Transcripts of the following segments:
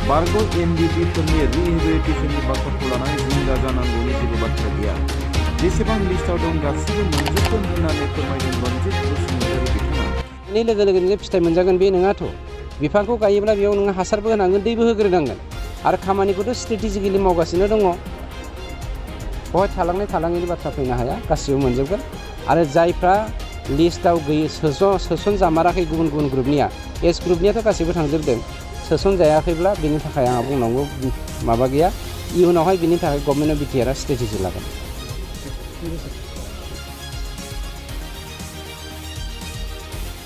बारग' एनडिपिफोरनि रिहेबिलिटेसननि बाथ्राखौ लानानै जिंगा जानांगौनि जेबो बाथ्रा गैया। जेसेबां लिस्टआव दं गासिबो मोनजोबगोन होननानै फोरमायदों रनजित बसुमतारी बिथाङा। नि लोगो लोगोनो फिथाइ मोनजागोन बे नङाथ'। बिफांखौ गायोब्ला बेयाव नोङो हासारबो होनांगोन, दैबो होग्रोनांगोन आरो खामानिखौथ' स्ट्रेटेजिकेलि मावगासिनो दङ। बहाय थालाङैनि बाथ्रा फैनो हाया, गासिबो मोनजोबगोन। आरो जायफ्रा लिस्टआव सोसन जामाराखै गुबुन ग्रुपनिया, एस ग्रुपनियाथ' गासिबो थांजोबदों। सोसन जायाखैब्ला बेनि थाखाय आंहा बुंनांगौ माबा गैया। इयुनावहाय बेनि थाखाय गभर्नमेन्ट अफ बिटिआरआ स्ट्रेटेजि लागोन।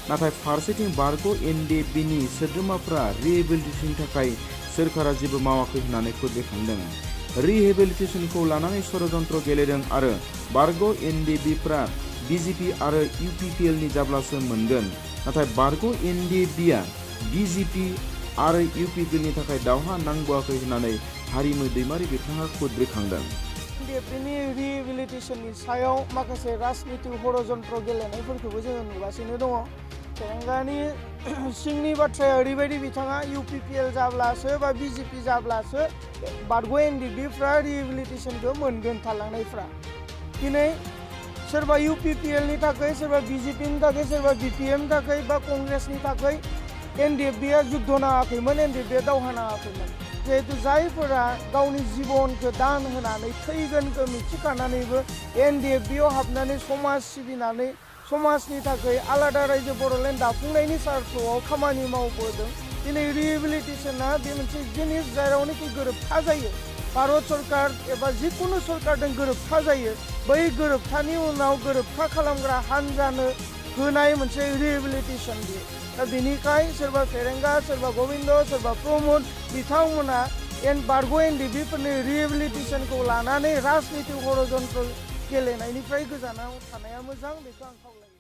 नाथाय फारसेथिं बारग' एनडिपिनि सोद्रोमाफ्रा रिहेबिलिटेसननि थाखाय सोरखारा जेबो मावाखै होननानै फोरमायखांदों। रिहेबिलिटेसनखौ लानानै षड़यन्त्र गेलेदों आरो बारग' एनडिपिफ्रा बिजेपि आरो इउपिपिएलनि जाब्लासो मोनगोन। नाथाय बारग' एनडिपिआ बिजेपि आरो इउपिपिएलनि थाखाय दावहा नांबोआखै होननानै हारिमु दैमारि बिथाङा खुद्रिखांदों। एनडिपिनि रिहेबिलिटेसननि सायाव माखासे राजनितिक षड़यन्त्र गेलेनायफोरखौबो जोङो नुगासिनो दङ। तेलेंगानानि सिंनि बाथ्राया ओरैबायदि, बिथाङा इउपिपिएल जाब्लासो बा बिजेपि जाब्लासो बारग' एनडिपिफ्रा रिहेबिलिटेसनखौ मोनगोन थालांनायफ्रा। दिनै सोरबा इउपिपिएलनि थाखाय, सोरबा बिजेपिनि थाखाय, सोरबा बिपिएमनि थाखाय बा कंग्रेसनि थाखाय एनडिपिआ जुद्ध नाङाखैमोन, एनडिपिआ दावहा नाङाखैमोन। जिहेतु जायफोरा गावनि जिबनखौ दान होनानै थैगोनखौ मिथिखानानैबो एनडिपिआव हाबनानै समाज सिबिनानै समाजनि थाखाय आलादा रायजो बर'लेण्ड दाफुंनायनि सार्थआव खामानि मावबोदों। दिनै रिहेबिलिटेसना बे मोनसे जिनिस जेरावनोखि गोरोबथा जायो, भारत सरकार एबा जिखुनु सरकारजों गोरोबथा जायो, बै गोरोबथानि उनाव गोरोबथा खालामग्रा हान्जानो होनाय मोनसे रिहेबिलिटेसन बियो। दा बेनिखाय सोरबा फेरेंगा, सोरबा गबिन्द, सोरबा प्रमद बिथांमोना बारग' एनडिपिफोरनि रिहेबिलिटेसनखौ लानानै राजनितिक षड़यन्त्र गेलेनायनिफ्राय गोजानाव थानाया मोजां, बेखौ आं खावलायो।